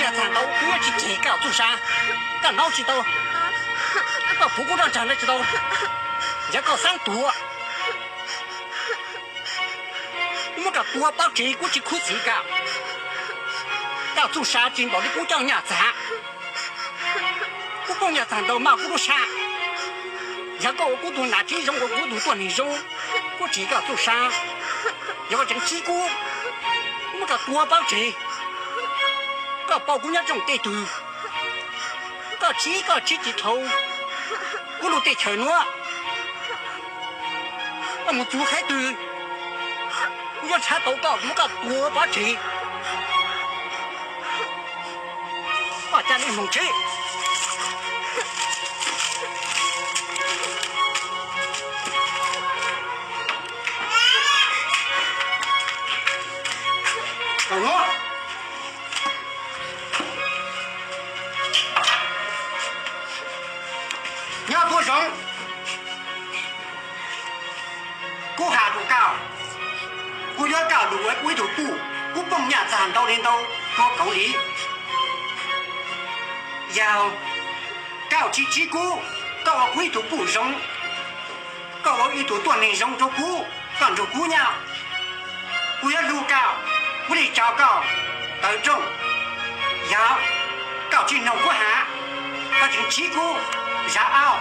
Txag ntau kuv yuav tsis cem koj txuj sa, koj hnav tsis tau, koj puv kuv roj ntsag ntawd tsis tau, yog koj xav tuag, kuv muab koj tua pov tseg kuv tsis khuv xim koj. Koj txuj sa tsis npaum li kuv cov nyaj txag. Kuv poj nyaj txag ntau mas kuv lub sab, yog koj ua kuv tus nam tsev zoo, ua kuv tus tuaj neeg zoo, kuv tsis koj txuj sa, yog koj tseem khib kuv, kuv muab koj tua pov tseg. Koj paub kuv nyob rooj tej twg, koj tsis, koj tsis tsis dhau kuv lub teb chaws nuav, koj mus txug qhov twg, kuv yuav nrhav tau koj, kuv muab koj tua pov tseg. Koj ca le moog tsev. Nyob tuab zoov, kuv has rua koj, kuv yuav koj lug ua kuv ib tug puj, kuv poj nyaj txag ntau le ntau rua kauv li. Yog koj tsis khib kuv, koj ua kuv ib tug puj zoo, koj ua ib tug tuaj neeg zoo rua kuv, koj nrug kuv nyob, kuv yuav hlub koj, kuv le tso koj tawm rooj. Yog koj tsis noog kuv has, koj tseem khib kuv, zam au,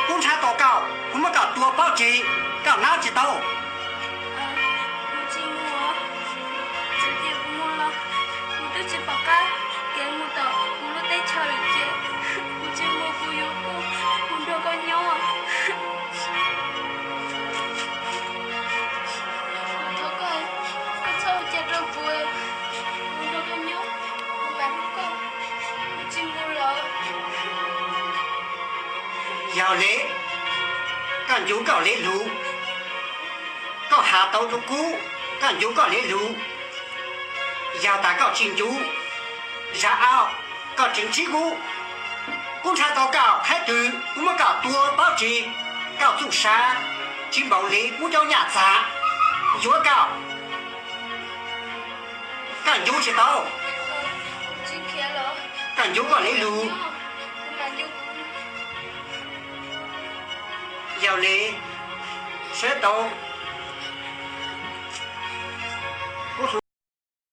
kuv nrhav tau koj, kuv muab koj tua pov tseg, koj hnav tsis tau. Kuv tsis mus, txawm tias kuv mus los kuv twb tsis pom qab kev mus tom kuv lub teb chaws lawm ces kuv tsis mus, kuv yuav mus nrog koj nyob. Kuv thov koj, koj txhob ua cas rau kuv, kuv nrog koj nyob, kuv mam hlub koj, kuv tsis mus lawm. Yog le, koj ncu koj le lug, koj has tau rua kuv, koj ncu koj le lug. Yog tas koj tsis ncu, zam au, koj tseem khib kuv, kuv nrhav tau koj qhov twg kuv muab koj tua pov tseg. Koj txuj sa tsis npaum le kuv cov nyaj txag, yuav koj, koj ncu tsis tau, koj ncu koj le lug. Yog le, sawv tau